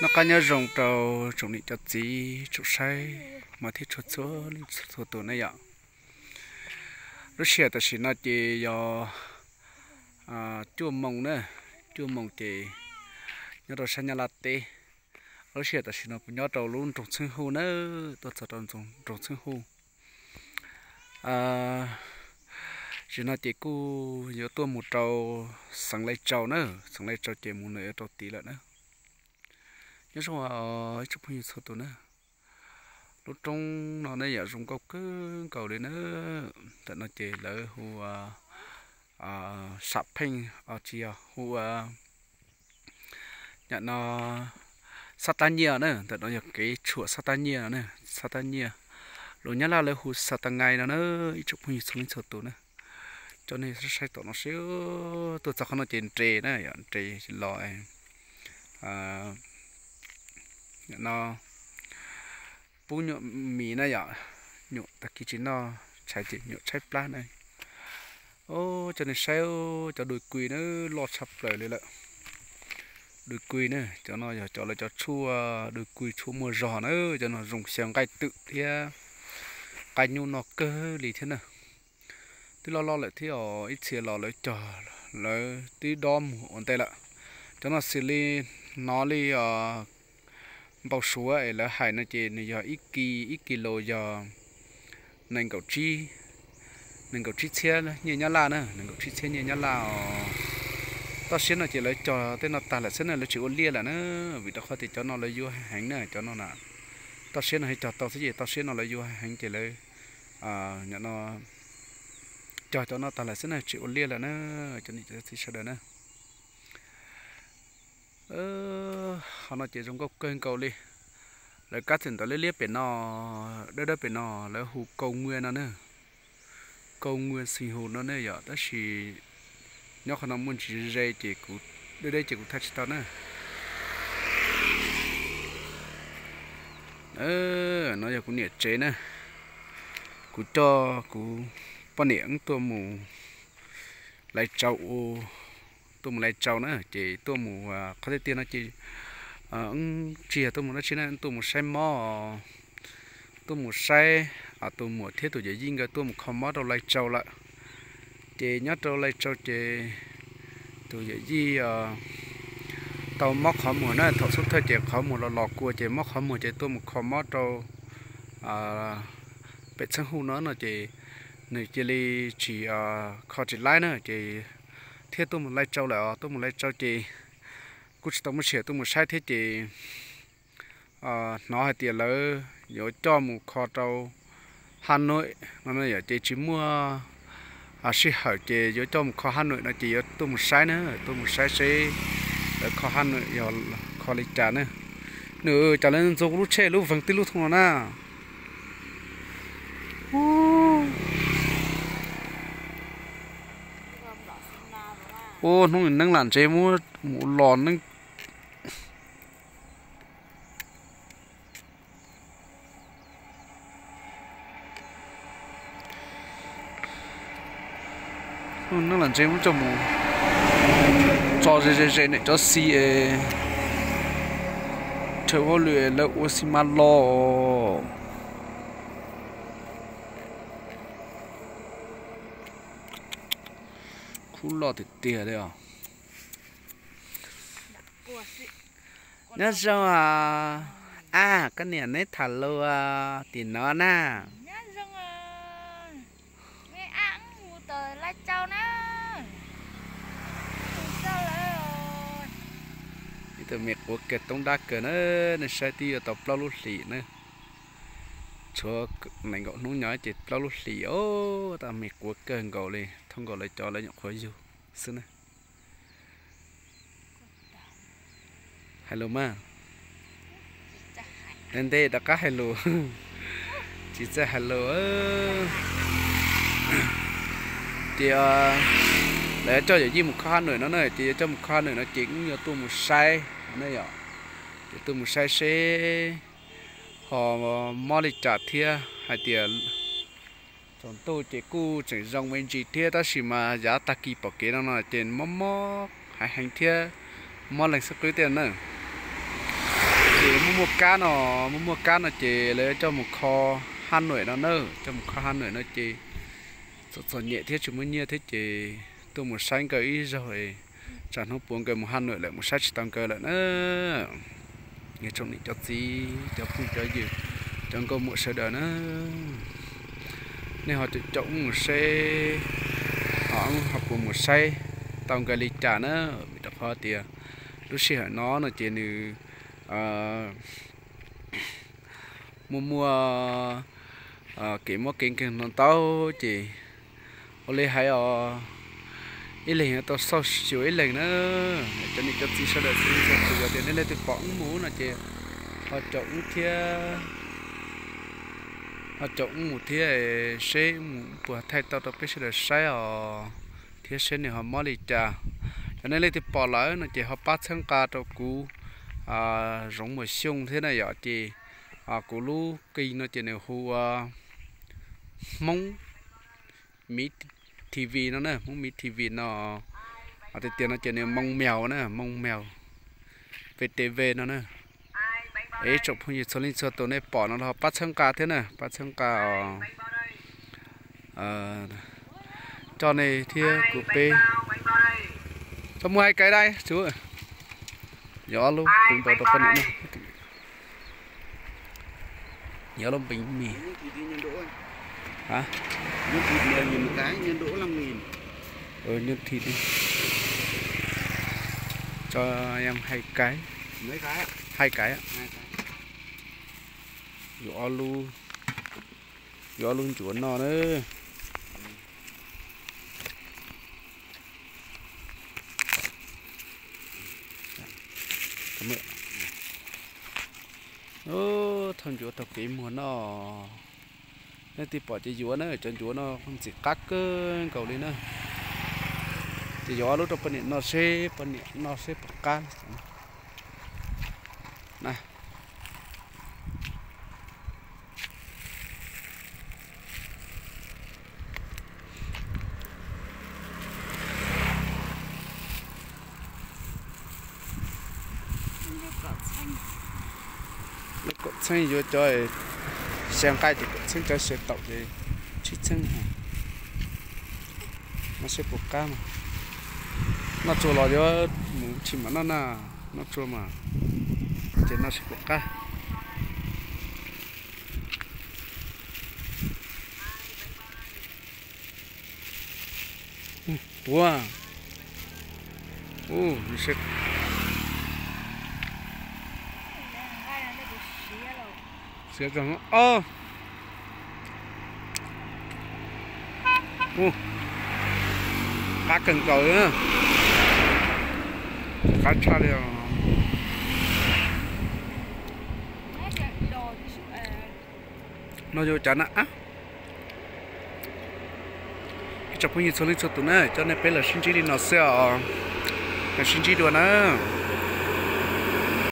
Noj qab nyob zoo rau tsoom niam cov txiv tsoom saib mas thiab txhua txhua leej txhua tus ne yom. Lub sij hawm tam sim no ces yog cuaj moos na, cuaj moos ces nyob rau sab Nyab Laj teb. Lub sij hawm tam sim no kuv nyob rau lub nroog Txheeb Huj na, tuaj txog rau nroog Txheeb Huj. Tam sim no ces kuj yuav tuaj mus rau xeev Lai Tsau na, xeev Lai Tsau ces mus nws yuav rau tid lawm na. Nyob zoo ib tsoom phooj ywg txhua tus na. Lub roob no ne yom zoo nkauj kawg nkaus li na. Ntawm no ces lawv hu Sam Pheej, tsis yog, hu ua, nim no Xab Tab Nyiaj na, ntawm no yog kev tshuam Xab Tab Nyiaj na, Xab Tab Nyiaj. Lus Nyab Laj lawv hu Xab Tab Ngai no na, ib tsoom phooj ywg txhua leej txhua tus na. Coj nej saib tom no seb, tuaj txog qhov no ces nres na, yog nres los no pub nyuam mis na yom, nyuam tag kis tsis noj tshais ces nyuam tshaib plab na. Coj nej saib cov dui kui na, loj tshaj plaws li lawm. Dui kui na, cov no yog cov lawv cov tshuaj dui kui tshuaj muaj zog na, cov no zoo xyaw nqaij twm thiab nqaij nyuj noj kawg li thiab na. Twb loj loj lawm thiab os, ib txhia los lawv cog lawv twb dob mus ua ntej lawm. Cov no xws li hnov li npau suav es lawv hais no ces nws yog ib ki, ib kis lus yog nees nkaum tsib, nees nkaum tsib txhiab nyiaj Nyab Laj na, nees nkaum tsib txhiab nyiaj Nyab Laj os. Toj siab no ces lawv cog tej no tag lawm xwb na, lawv tsis ua liaj lawm na, vim rau qhov tias cov no lawv yuav heev na, cov no na. Toj siab no cog tau xwb ces toj siab no lawv yuav heev ces lawv, nim no cog cov no tag lawm xwb na, tsis ua liaj lawm na, cov niam cov txiv sawv daws na. Qhov no ces zoo nkauj kawg nkaus li. Lawv kab txawm ntawd liab liab pem no, dawb dawb pem no lawv hu Kau Nguaj no na. Kau Nguaj Xeev Huj no ne yom, tab sis nyob qhov no muaj ntsis ze ces kuv, deb deb ces kuv thaij tsis tau na. No yog kuv niam tsev na. Kuv coj kuv poj niam wb tuaj mus Lai Tsau, tuaj mus Lai Tsau na, ces tuaj mus, qhov tiag tiag no ces wb tsis yog tuaj mus dab tsi na, tuaj mus saib mob, tuaj mus saib tus muam thiab tus yawm yij nkawd tuaj mus kho mob rau Lai Tsau lawm. Ces nyob rau Lai Tsau ces tus yawm yij tau mob qhov muag na, thaum xub thawj ces qhov muag los los kua ces mob qhov muag ces tuaj mus kho mob rau pem Txheeb Huj no no ces nws cia li tsis, kho tsis laib na ces thiaj tuaj mus Lai Tsau lawm os. Tuaj mus Lai Tsau ces kuj tsis tau muaj sij hawm tuaj mus saib thiab ces hnov hais tias lawv yuav coj mus kho rau Haj Nuam no yom, ces tsis muaj sij hawm ces yuav coj mus kho Haj Nuam no ces yuav tuaj mus saib na, tuaj mus saib seb lawv kho Haj Nuam yog kho li cas na. Nws cas lawv ntxuav kuv lub tsheb lub veeg tib lub thooj no na. Ua hnub neeb lam ntsev muab mus los neeb. Hnub neeb lam ntsev muab coj mus tso ze ze ze niam cov xi es rhawv hauj lwm lawv ua xi mas los. Khub loj tiag tiag li os. Nyob zoo os. Ab, koj niam neb tham lus tim no na. Ib tug me quav kawg toob dab kawg na, nej saib twb yuav tau plaub lub hlis na. Tshuav nees nkaum hnub nyob ces plaub lub hlis os, tab me quav kawg nkaus li, thooj nkaus lawv cov lawv nyuam qhuav yug xwb na. Hais lus mas. Ntev ntev rov qab hais lus. Tsis txawj hais lus. Ces lawv yuav coj yawm yij mus kho Haj Nuam no na, ces yuav coj mus kho Haj Nuam no ces wb yuav tuaj mus saib ne yom. Ces tuaj mus saib seb ho mob li cas thiab, hais tias tsaus ntuj ces kuj tseem zoo me ntsis thiab, tab sis mas yav tag kis pom kev no no ces mob mob heev heev thiab, mob leeg xwb qwb tiag na. Ces muaj muaj kab no, muaj muaj kab no ces lawv coj mus kho Haj Nuam no na, coj mus kho Haj Nuam no ces txom txom nyem thiab tsis muaj nyiaj thiab ces tuaj mus saib nkawd ib zaug, tsam hnub puav nkawd mus Haj Nuam lawm mus saib tsis tau nkawd lawm na. Nyob zoo niam cov txiv cov phooj cov ywg, cov nkauj muam sawv daws na, nej ho caum caum wb mus seb, ho wb ho puas mus saib tau nkawd li cas na. Vim rau qhov tias lub sij hawm no no ces nws muaj muaj kev mob kev nkeeg no ntau ces ua li hais os, ib leeg yuav tau xauj xyuas ib leeg na. Cov niam cov txiv sawv daws xwb, yog tias nej leej twg pom wb mus no ces ho caum wb thiab, ho caum wb mus thiab seb wb mus puas thaij tau rau peb sawv daws saib os, thiab seb nws ho mob li cas. Yog nej leej twg pom lawm no ces ho pab txhawb nqa rau kuv Zoov Muas Xyooj thiab na yom. Ces kuv lub kênh no ces nws hu ua Hmoob Miv T V no na, Hmoob Miv T V no, tiag tiag no ces nws Moo Mèo na, Moo Mèo V T V no na. Es ib tsoom phooj ywg txhua leej txhua tus nej pom no los ho pab txhawb nqa thiab na, pab txhawb nqa os. Coj nej thiab kuv peb, txhob muab hais kais dai tsuv. Yuav ob lub peev npau rau poj niam noj. Yuav ob lub peev mis. Hả? Nyob thịt cho em hai cái. Hai cái á. Yuav ob lub, yuav ob lub ncuav noj na. Thauj ncuav taug kev muag noj. Nej twb pom ces yuav na, cov ncuav no ntxim qab kawg nkaus li na. Ces yuav ob lub rau poj niam noj seb, poj niam noj seb puas qab na. Lub kaum txheeb yuav cov xya nqaij ces kaum txheeb, cov xya taum ces tsib txheeb. Noj seb puas qab mas. Noj tsuag los yuav mus tshis mam noj na, noj tsuag mas, ces noj seb puas qab. Puav, siav tag, qab kawg nkaus li na, qab tshaj li os. No yuav cas na. Ib tsoom phooj ywg txhua leej txhua tus na, coj nej peb los sib ntsib li no xwb os. Los sib ntsib dua na.